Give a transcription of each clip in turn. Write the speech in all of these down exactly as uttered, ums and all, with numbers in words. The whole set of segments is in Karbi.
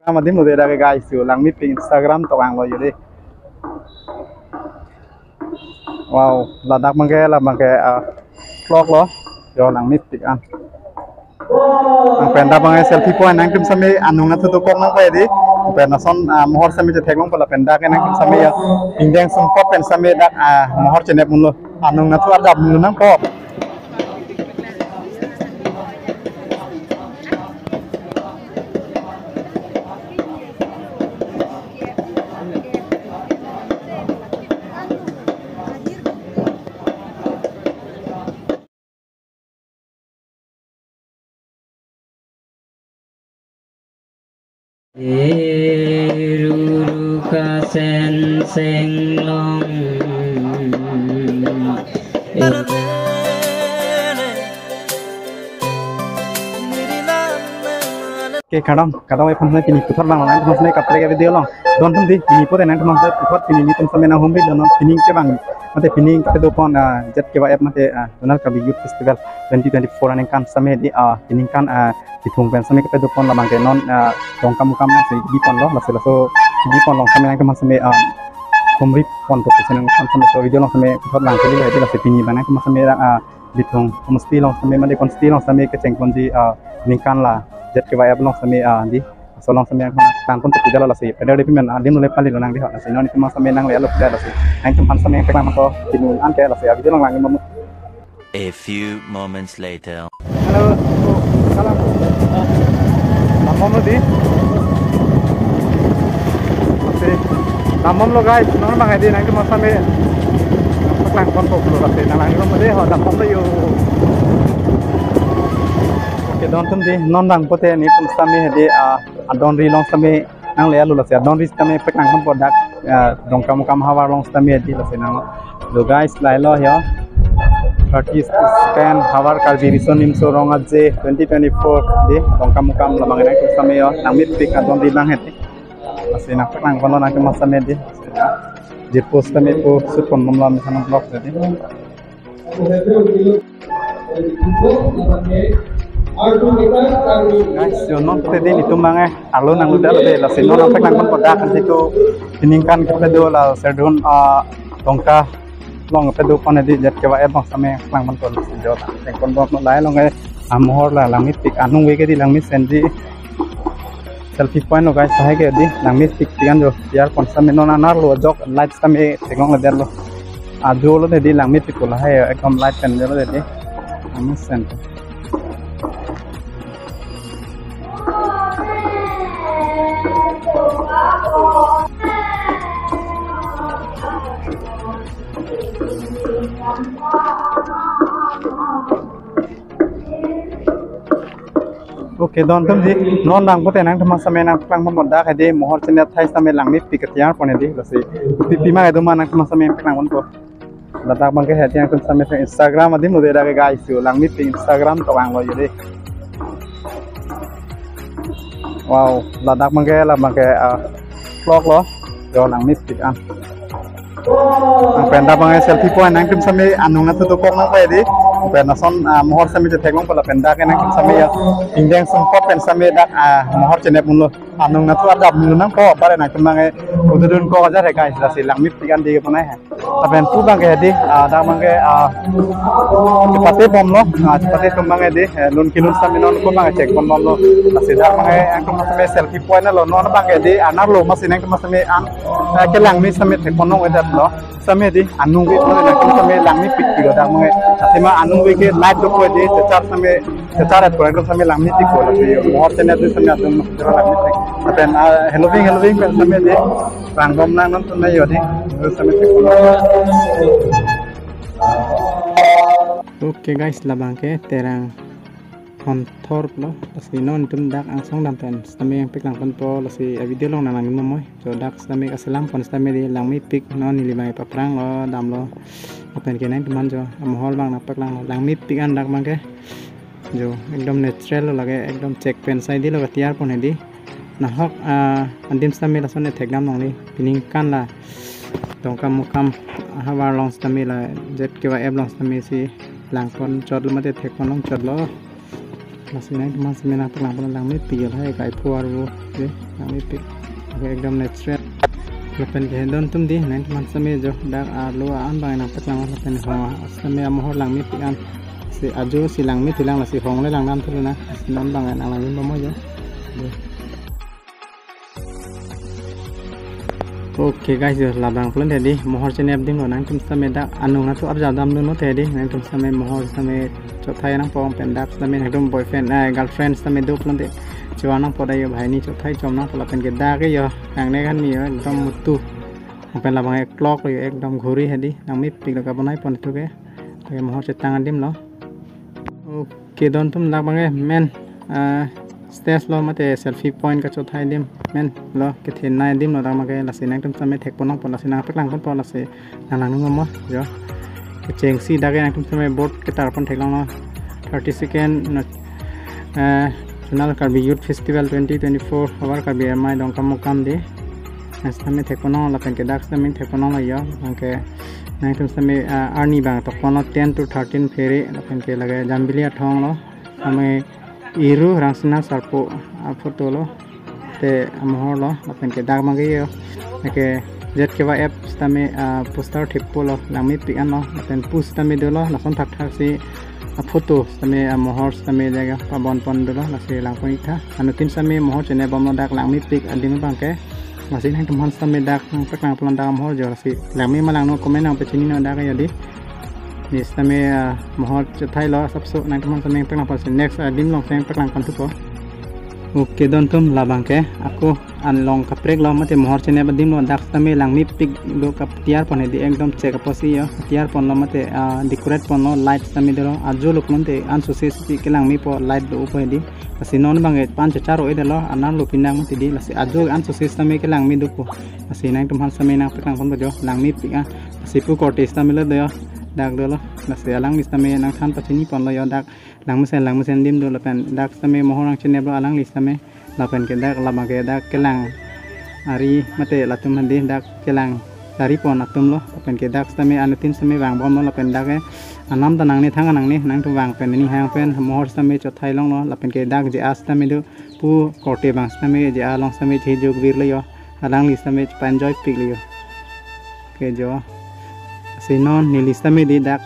Instagram adim lo de dak ke guys, yo langmepik Instagram tok ang lo yo de. Wow, ladak abangke, la abangke, ah, vlog lo, yo langmepik an. Nang pen dak abangke selfie point nangtum same anung nathu dokok nang pai di. Pen lason, ah, mohor same chetheklong pala pen dak nangtum same ya. Ingdeng sungpop pen same dak, ah, mohor chenep mulu. Anung nathu arjap mulu nangpo. Eru ruka sen seng long. Oke, kadang, kadang aphan pini puthot lang, nangtum same kaprek video long. Don atum di, pini puthot nangtum same puthot pini nelitum same nang hombi don, pini ke abang, mate pini ke do pon, ah, Z K Y F mate, ah, Zonal Karbi Youth Festival twenty twenty-four aningkan same di, ah, aningkan, ah, Bithung pen same kedo pon labang ke non, ah, Dongkamukam si bi pon lo, lasi laso bi pon long same nangtum same, ah, humri pon to same nangtum same so video long same puthot lang kali lasi pini abang nangtum same, ah, Bithung constituency long same mate constituency long same kecheng ponji, ah, aningkan la Z K Y F long same, ah, di so long same nangtum pon to pidala lasi pada di pimen adim le pali lo nang di ho lasi non nelitum same nangle-lo pidala lasi nangtum aphan same peklang to pini an ke lasi video long lang mo. A few moments later. Hello. Salam. Dambom lo di. Masih. Dambom lo guys. Non abang di nangtum same. Peklang pon pok lo lasi nang lang mo di ho dambom lo yo. Oke, don atum di non abang pute nelitum same di, ah, adon ri long same nangle-lo lasi adon ri sitame peklang pon pok dak, ah, Dongkamukam havar long sitame di lasi nang. Lo guys, lahelo yo. Thirty-second Havar Karbi Riso Nimso Rong Aje twenty twenty-four di Dongkamukam labang nangtum same yo. Langmepik adon ri abang hedi. Lasi nang peklang pon lo nangtum same di. Jirpo sitame po shoot pon bom lo mesen vlog hedi. Guys, yo non pute di nelitum abang, eh, arlo nangludet lo de, lasi non nang peklang pon pok dak, kan situ aningkan kedo la serdun, ah, Dongka long kedo pon di Z K Y F long same peklang pon pok jo, peklang pon pok lahai long, eh, amohor la langmepik anung ave ke di langmesen di. Selfie point lo guys, lahai ke di langmepik tigan jo. Tiar pon same non anerlo ajok light same theklong le det lo. Ajo lo de di langmepik ko lahai ekdom light pen jo lo de di. Langmesen. Oke, don atum di, non abang pute nangtum same nang peklang pon pok dak hedi mohor chenep athai same langmepik ketiar pon hedi lasi. Pi pi ma kedo ma nangtum same peklang pon pok. Ladak abangke hedi nangtum same Instagram adim lo de dak ke guys yo langmepik Instagram tok ang lo yo de. Wow, ladak abangke la abangke, ah, vlog lo. Yo langmepik an. Nang pen dak abangke selfie point nangtum same anung nathu dokok nang pai di. Pen lason, ah, mohor same chetheklong pala pen dak nangtum same ya. Ingdeng sungpop pen same dak, ah, mohor chenep mulu. Anung nathu arjap mulu nangpo pare nangtum abangke. Udah dun ko aja re guys, lasi langmepik an di pon hai. Lapen pu abangke hedi, ah, dak abangke, ah, chepate bom lo, ah, chepate atum abangke di, eh, lun kelun sitame non ko abangke chek pon bom lo. Lasi dak abangke nangtum same selfie point lo, non abangke di, anerlo masi nangtum same an, eh, kelangme same thek pon nang ave det lo. Same di, anung ave lo, nangtum same langmepik lo dak abangke. Athema anung ave ke light dokok di, chechar same, chechar et point same langmepik lo, lasi mohor chenep di same atum langmepik. Lapen, ah, Halloween, Halloween pen same di, Rang bom nang non tunai yo di. Terus sampai sepuluh. Oke guys, labang ke Terang Honthor lo. Lasi non nelitum dak angsong dam pen sitame nangpeklang pon po, lasi a video along nang langdun mo. Jo dak sitame kaselam pon sitame di langmepik non neli abang paprang lo damlo. Lapen ke nangtum aphan jo amohor abang nangpeklang lo, langmepik an dak abangke. Jo ekdom natural lo lake, ekdom chek pen sai di lo ketiar pon hedi. Nahok, ah, adim sitame lason ethek dam longle. Pini aningkan la Dongkamukam havar long sitame la Z K Y F long sitame si lang pon chot lo mate thek pon long chot lo. Lasi nangtum sitame nangpeklang pon langmepik lo hai kai phuar vo. Oke. Langmepik. Oke, ekdom natural. Lapen ke don atum dei, nangtum aphan sitame jo dak arlo an abang nangpaklang lapen ho sitame amohor langmepik an. Si ajo si langme thulang, lasi hong le langdam thu nang. Si non abang nanglang bom jo. Dei. Oke guys, jo labang pulote dei, mohor chenep adim lo, nangtum sitame dak anung nangtum arjap damdunnon te dei, nangtum sitame mohor sitame chothai nangpo pen dak sitame nangtum boyfriend, eh, girlfriend sitame do pulote chevan nangpo dei jo, bhai ni chothai chom nangpo lapen ke dak ke jo, nangne kan ni jo, ekdom mutu. Lapen labang ke clock jo, ekdom ghuri he dei, langmepik lo kabonai pon thu ke. Ke mohor chetang adim lo. Oke, don atum dak abang ke main, ah, stage lo mate selfie point kachothai adim main lo, kethenei adim lo dak abang ke, lasi nangtum sitame thekpon nangpo, lasi nangpaklang ponpo, lasi nanglang bom jo. Kechengsi dak ke nangtum sitame board ketar pon theklong lo. Thirty second, no, eh, Zonal Karbi Youth Festival twenty twenty-four, Upper Karbi Anglong Dongkamukam dei. Nang sitame thekpon nang lapen ke dak sitame thekpon nang lo jo. Lapen ke nangtum sitame, ah, arni abang tokpon lo ten to thirteen phere, lapen ke lake Jambili Athong lo. Sitame Iru Rangsina Sarpo aphoto lo. Te amohor lo, lapen ke dak abang ke jo. Ke Z K Y F sitame, ah, poster thepo lo, langmepik an lo, lapen pu sitame dolo, lason thakthak si aphoto sitame amohor sitame jaga pabon pon dolo, lasi lang pon ik tha. Anuttin sitame mohor chenep bom lo, dak langmepik adim abang ke. Lasi nangtum aphan sitame dak nangpaklang pon dak amohor jo, lasi langme ma langno comment nangpachini non dak jo dei. Dei sitame, ah, mohor chothai lo asapso, nangtum aphan sitame paklang pon, si next adim along sitame paklang pon thupo. Oke, don atum labang ke ako along kaprek lo mate mohor chenep adim lo, dak sitame langmepik do kap tiar pon he dei, ekdom chek apotsi jo tiar pon lo mate, ah, decorate pon lo, light sitame dolo, ajo lo pulote an susi susi kelangmepo, light do upo he dei. Lasi non abang ke pan chechar o-e dolo, anerlo pinang mate dei, lasi ajo an susi sitame kelangme dopo. Lasi nangtum aphan sitame nangpaklang ponpo jo, langmepik an. Lasi pu korte sitame lo dei jo, dak dolo. Lasi alangli sitame nangthan pachini pon lo jo, dak langmesen langmesen adim do, lapen dak sitame mohor nangchenep lo alangli sitame. Lapen ke dak labang ke dak kelang ari mate latum handi dak kelang ari pon atum lo. Lapen ke dak sitame anuttin sitame vang bom lo, lapen dak ke anam ta nangne, thang nangne, nangtum vang pen ni hang pen mohor sitame chothai long lo. Lapen ke dak J A sitame do, pu korte abang sitame J A along sitame chejuk vir lo jo. Alangli sitame chepa-enjoy pik lo jo. Ke jo. Lasi non neli sitame dei dak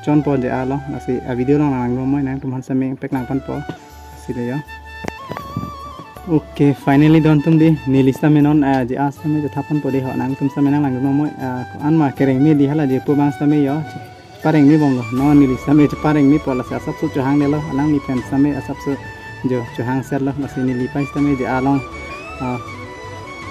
chonpo J A along. Lasi avideo along nanglang bom moi, nangtum aphan sitame paklang ponpo. Lasi dei jo. Oke, finally don atum dei, neli sitame non, ah, J A sitame chethap ponpo dei ho, nangtum sitame nanglang bom moi, ah, ko-an ma kerengme dei hala jirpo abang sitame jo. Parengme bom lo, non neli sitame cheparengmepo, lasi asapso chohang delo, alangli pen sitame asapso jo chohang ser lo, lasi neli pai sitame J A along, ah,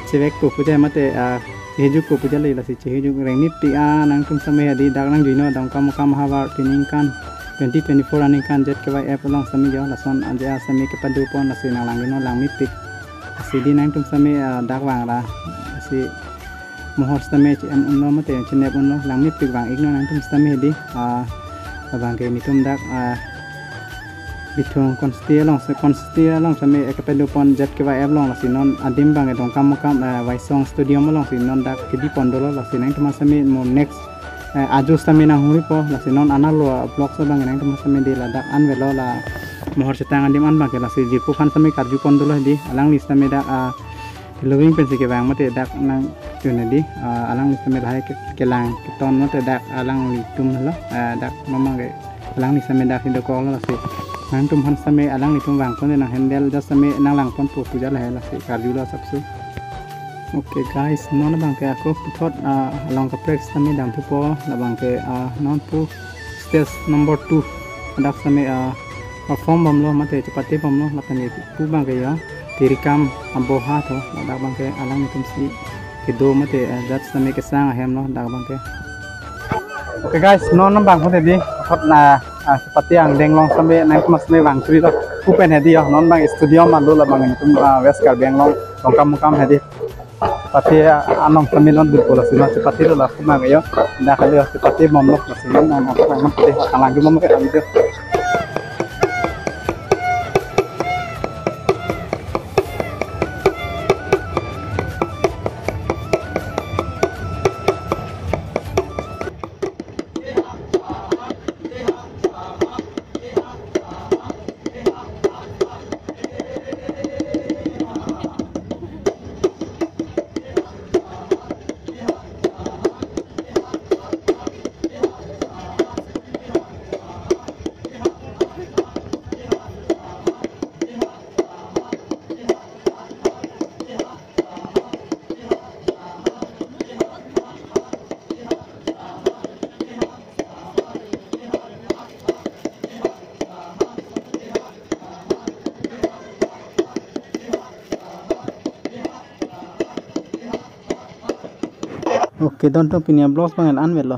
chevekpo pu jai mate, ah, chehejuk ko pu jai le, lasi chehejuk, rengmepik an, nangtum sitame dei dak nangjuinon, Dongkamukam ahavar, peningkan twenty twenty-four aningkan Z K Y F along sitame jo, lason J A sitame kepado pon, lasi nanglang juinon, langmepik. Lasi dei nangtum sitame, ah, dak vang ra, lasi mohor sitame che-en unlo mate chenep unlo, langmepik, vang iknon nangtum sitame dei, ah, labang ke netum dak, ah, Bithung constituency along, se constituency along sitame kepado pon Z K Y F along, lasi non adim abang ke Dongkamukam, ah, Waisong Stadium along si non dak kebi pon dolo, lasi nangtum sitame mo next, eh, ajo sitame nanghuripo, lasi non anerlo, ah, vlog so abang nangtum sitame dei ladak an avelo, la mohor chetang adim an abang ke, lasi jirpo aphan sitame karju pon dolo dei, alangli sitame dak, ah, Loving pensi kevang mate dak nangchun dei, ah, alangli sitame lahai ke-, kelang keton mate dak alanglitum lo, ah, dak mamang ke alangli sitame dak hindo kok lo, lasi nangtum aphan sitame alanglitum vang pon dei, nang handle just sitame nanglang ponpo pu jai lahai, lasi karju lo asapso. Oke guys, non abang ke ako puthot, ah, along kaprek sitame damthupo, labang ke, ah, non pu stage number two, dak sitame, ah, perform bom lo mate chepate bom lo, lapen pu abang ke jo, Tirikam Aboha tho, ladak abang ke alanglitum si kedo mate, eh, jat sitame kesang ahem lo, dak abang ke. Oke guys, non abang ko dei, hot na, ah, chepate angdeng along sitame nangtum sitame vang churi lo, pu pen he dei jo, non abang studio ma lo, labang netum, ah, West Karbi Anglong, Dongkamukam he dei. Chepate, ah, along sitame lon dun po, lasi non chepate lo, laso abang jo. Dak kali jo, chepate bom lo, lasi non, ah, ah, ah, chepate, ah, lagi bom ke, lagi ke. Okay, don, to pini a-vlogs abang la-an avelo.